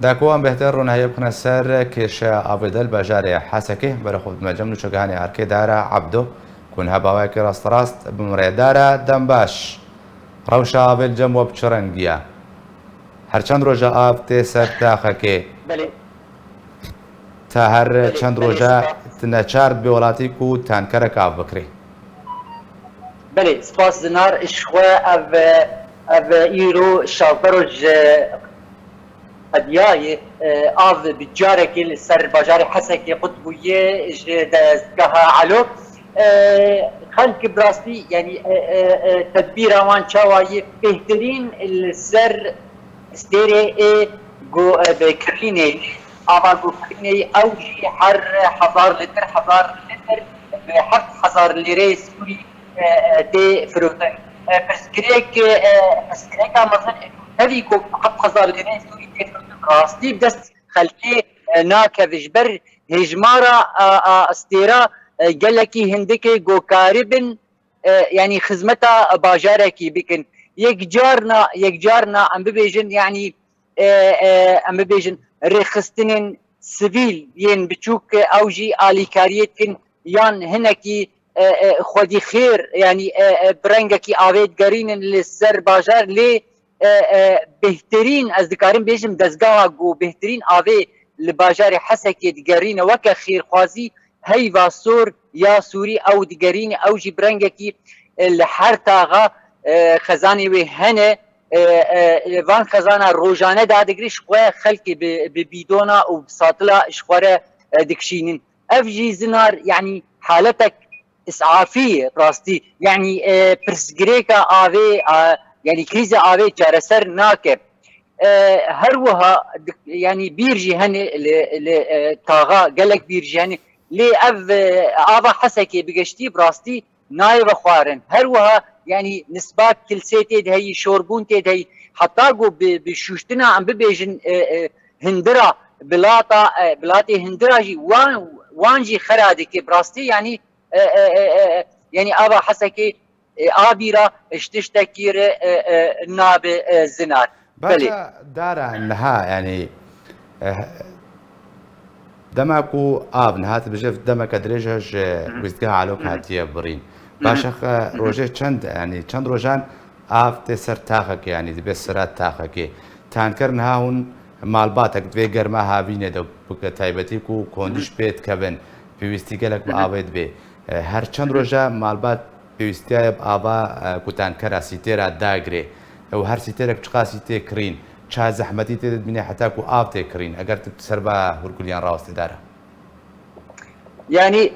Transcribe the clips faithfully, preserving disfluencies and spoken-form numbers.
Dakowan bêhtir rûnahiyê bixine ser kêşeya avê di bajarê Hesekê. Berê xwe bidime cem nûçegihanê Erkê Dara Ebdo, ku niha bi awayekî rasterast bimre. Dara, dem baş. Rewşa avê li cem we bi çi rengî ye? Her çend roja av tê ser taxekê? Belê. Ta her Belê, çend belê, roja spas. Neçar dibe welatî ku tankerek av bikirê? Belê, spas Zinar, ji xwe ev, ev îro şazdeh roj, e, qediyaye, e, av bi carekê li ser bajarê Hesekê qut bûye ji dezgeha Elo. E, xelk bi rastî, yanî, e, e, e, tedbîra wan çawa ye? Bêhtirîn li ser stêrê ê go-, e, bi kirînê, ava go kirînê ew jî her hezar lîtir, hezar lîtir bi heft hezar lîreyê Sûrî, e, e, tê firotin. E, pirsgirêk, e, pirsgirêka mezin tevî ku heft hezar lîreyê Sûrî tê firotin, rastî bi dest xelkê, e, nakeve. Ji ber hêjmara, a, a, stêra, e, gelekî hindik e, go karibin, e, yanî xizmeta bajarekî bikin. Yek carna, yek carna em bibêjin, yanî, e, e, em bibêjin rêxistinên sivîl yên biçûk, e, ew jî alîkariyê dikin yan hinekî, e, e, xwedî xêr, yanî, e, e, bi rengekî avê digerînin li ser bajar, lê, e, e, bêhtirîn, ez dikarim bêjim, dezgeha ku bêhtirîn avê li bajarê Hesekê digerîne weke xêrxwazî, Heyva Sor ya Sûrî ew digerîne, ew jî bi rengekî, e, li her taxa, e, xezanê wê hene, e, e, van xezana rojane dadigre, ji xwe xelkê bi, bi bîdona û bi satila ji xwe re, e, dikişînin. Ev jî Zinar, yanî haletek îsafî ye rastî. Yanî, e, pirsgirêka avê, a, yanî krîza avê çareser nake. E, her wiha dik-, yanî bîr jî hene li, li, e, taxa, gelek bîr jî hene. Lê ev, e, ava Hesekê bi geştî bi rastî nayê vexwarin. Her wiha, yanî nisba kilsê tê de heyî, şorbûn tê de heyî. Heta ku bi, bi şûştina em bibêjin, e, e, hindira, bilata, e, bilatê hindira jî wan, wan jî xera dike. Bi rastî, yanî, e, e, e, e, yanî ava Hesekê, e, a bîra, e, ji tiştekî re, e, e, nabe, e, Zinar. Belê. Baş e, Dara, niha, yanî, e, dema ku av niha, tu dibêje demeke dirêj e ji Hı hı. wîstgeha Elok Hı hı. hatiye birîn. Hı hı. Baş e, Hı hı. rojê çend, yanî çend rojan av tê ser taxekê, yanî dibe sira taxekê. Tanker niha hûn malbatek di vê germa havînê de, bi taybetî ku Hı hı. kondiş pê dikevin, pêwîstî gelek bi Hı hı. avê dibe. E, her çend Hı hı. roja malbat pêwîstiyaye bi ava, e, ku tankera sîtêra dagirê. Ew her sîtêrek çiqasî tê kirîn, çi zehmetî tê de dimîne heta ku av tê kirîn. Eger tu ser va hûrgiliyan rawestê Dara. Yanî,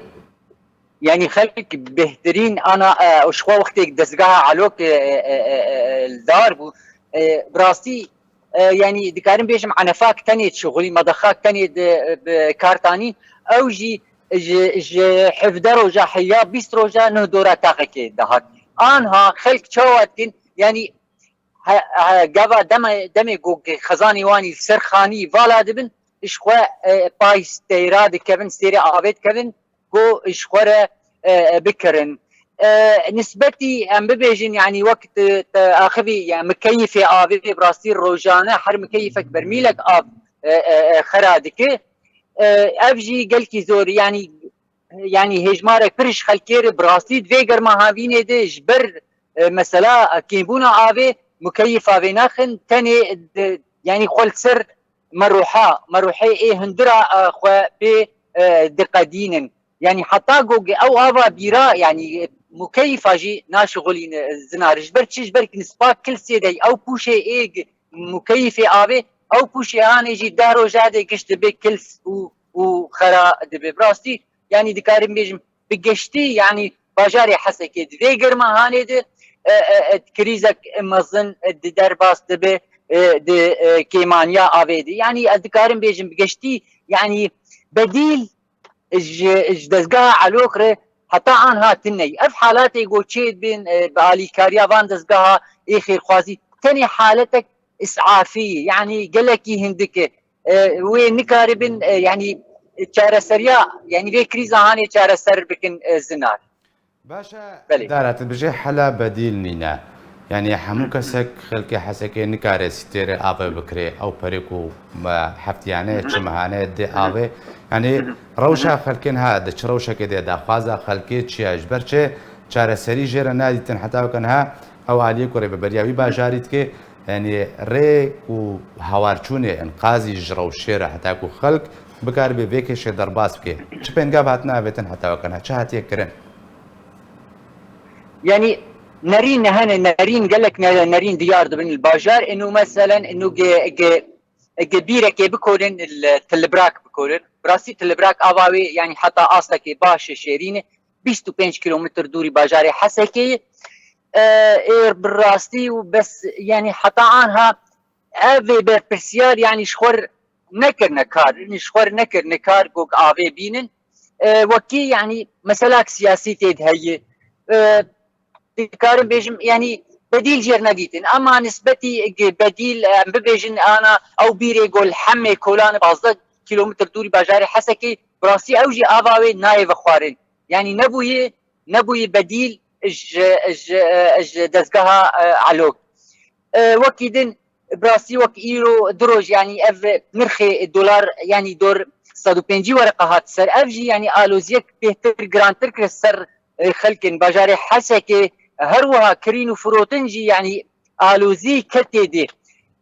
yanî xelk bêhtirîn ana, e, ji xwe wextê dezgeha Elok, e, e, e, e, e, li dar bû. E, bi rastî, e, yanî dikarim bêjim enefak tenê dişixulî, medexak tenê di, bi kar tanî. Ew jî ji, ji hevdeh roja heya bîst roja neh dora taxekê dihat. Anha xelk çawa dikin? Yanî he, he, gava deme, demê ku xezanê wan î li ser xanî vala dibin, ji xwe, e, pay steyra dikevin, stêrê avê dikevin, ku ji xwe re, e, e, bikirin. E, nisbetî em bibêjin, yanî wek tu, tu axivî, yani mikeyifê avê bi rastî rojane her mikeyifek bermîlek av, e, e, e, xera dike. E, ev jî gelkî zor, yanî, yanî hêjmarek pir ji xelkê re bi rastî di vê germa havînê de ji ber, e, mesela kêmbûna avê mukeyîfa vê naxin, tenê di, yanî xwe li ser merûha, merûhê ê hundira, e, xwe pê, e, diqedînin. Yanî heta ku ew ava bîra, yanî mukeyîfa jî naşixulîne Zinar. Ji ber çi? Ji ber ku nisba kilsê de ew pûşê ê mukeyîfê avê, ew pûşê anê jî deh roja de giş dibe kils û, û xera dibe. Bi rastî, yanî dikarim bêjim, bi geştî, yanî bajarê Hesekê di vê germa hanê de, e, e, e, krîzek mezin, e, di derbas dibe, e, di, e, kêmaniya avê de. Yanî ez dikarim bêjim bi geştî, yanî bedîl ji, ji dezgeha Elok re heta anha tune ye. Ev halatê ku çêdibin, e, bi alîkariya van dezgeha ê xêrxwazî tenê haletek îsafî ye. Yanî gelekî hindik e. E, wê nikaribin, e, yanî çareseriya, yanî vê krîza hanê çareser bikin, e, Zinar. Baş e, Belê. Dara, tu dibêjî hela bedîl nîne. Yanî hemû kesek xelkê Hesekê nikare sîtêrê avê bikirê, ew perê ku me heftiyane, çi mehane dê avê. Yanî rewşa xelkên ha di çi rewşekê de, daxwaza xelkê çi ye? Ji ber çi çareserî jê re nadîtin heta weke niha? Ew aliyê ku rêveberiya wî bajarî dike, yanî rê ku hawarçûnê, enqazî ji rewşê re heta ku xelk bikaribe vê kêşê derbas bike. Çi pêngav hatine avêtin heta weke niha? Çi hatiye kirin? Yanî nerîn hene, nerîn gelek ne-, nerîn diyar dibin li bajar. Inu meselen inu ge, ge, ge bîrekê bikorin li Tilibrak bikorin. Bi rastî Tilibrak ava wê yanî heta astekê baş e, şêrîn e. Bîst û pênc kîlometr dûrî bajarê Hesekê ye. E, êr bi rastî û bes yanî heta anha ev ê berpirsiyar yanî ji xwe nekirine kar, ji xwe nekirine kar ku avê bînin. E, wekî yanî meselak siyasî tê de heye. E, dikarim bêjim yanî bedîl jêr nedîtin. Ema nisbetî gi-, bedîl em bibêjin ana ew bîrê gol hemê kolan pazdeh kîlometr dûrî bajarê Hesekê, bi rastî ew jî ava wê nayê vexwarin. Yanî nebûyî, nebûyî bedîl ji, ji, ji dezgeha, e, Elok. E, wekî din, bi rastî wek îro du roj, yanî ev nirxê dolar, yanî dor sed û pêncî wereqe hat ser. Ev jî, yanî aloziyek bêhtir, girantir kir ser, e, xelkên bajarê Hesekê. Her wiha kirîn û firotin jî, yanî alozî ketê dê.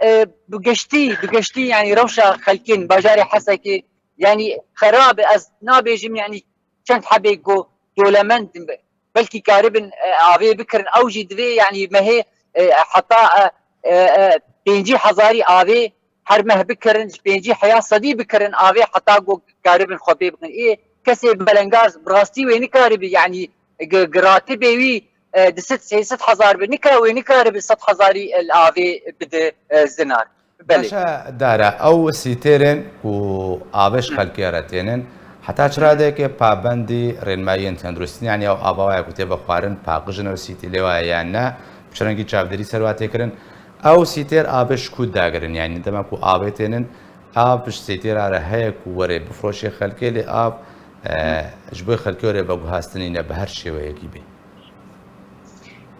E, bi giştî, bi giştî, yanî rewşa xelkên bajarê Hesekê, yanî xerab e. Ez nabêjim, yanî çend hebê ku dolemend in, belkî karibin, e, avê bikirin. Ew jî divê, yanî mehê, e, heta, e, e, e, pêncî hezarî avê her meh bikirin, ji pêncî heya sedî bikirin avê heta ku karibin xwe pê bikin. Ê kesê belengaz bi rastî wê nikaribi, yanî gi-, giratibê wî, e, di sed sê sed hezar bi, nika wê nikaribi sed hezarî, e, li avê bide, e, zinar. Belê. Baş e, Dara, ew sîtêrên ku avê ji xelkê re tênin, heta çi radeyekê pabendî rênmayiyên tenduristî, yanî ew ava waya ku tê vexwarin, paqij in ew sîtî lê waya yan ne, bi çi rengî çavdêrî ser wa tê kirin? Ew sîtêr avê ji ku dagirin? Yanî dema ku avê tênin, av ji sîtêra re heye ku were bifroşê xelkê, lê av, e, ji bo xelkê were veguhastinî ne, bi her şêweyekî bê.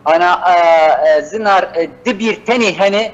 Ana, e, e, zinar, e, du bîr tenê hene,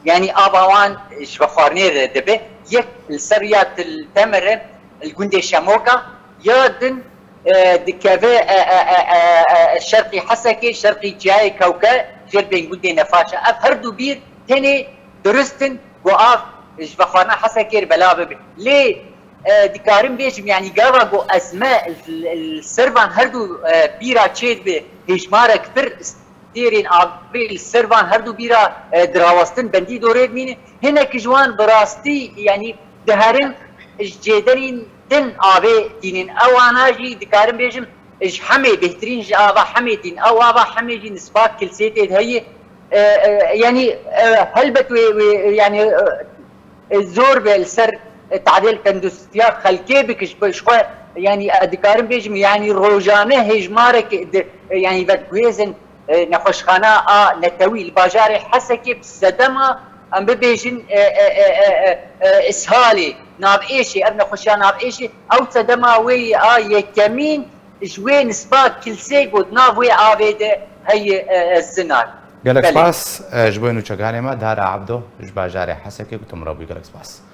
yanî ava wan ji vexwarinê re dibe. Yek li ser ya Til Temer e, li gundê Şemoka, ya din, e, dikeve, e, e, e, e, e, şerqî Hesekê, şerqî Çiyayê Kewke, jêr bên gundê Nefaşa. Ev her du bîr tenê durist in, ku av ji vexwarina Hesekê re belav bibe. Lê, e, dikarim bêjim, yanî gava ku ez me li, li ser van her du, e, bîra çêdibe hêjmarek pir, stêrên avê li ser van her du bîra, e, dirawestin bendî dorê dimîne. Hinek ji wan bi rastî, yanî diherin ji cêderên din avê tînin. Ewana jî dikarim bêjim, ji Hemê bêhtirîn ji ava Hemê tîn. Ew ava Hemê jî nisba kilsê tê de heye. E, e, yanî, e, helbet wê, wê, yanî, e, e, zor be li ser, e, tadêl tenduristiya xelkê bike ji, ji xwe, yanî, e, dikarim bêjim, yanî rojane hêjmarek di, e, yanî, veguhêzin, e, nexweşxana a netewî li bajarê Hesekê bi sedema, em bibêjin, e, e, e, e, e, e, ishalê, navêşê, ev nexweşiya navêşê, ew sedema wê yê a yekemîn ji wê nisba kilsê got nav wê avê de heye, e, e, zinar. Gelek Belê. spas, e, ji bo nûçeganê me, Dara Abdo, ji bajarê Hesekê, ku tu min re bûyî, gelek spas.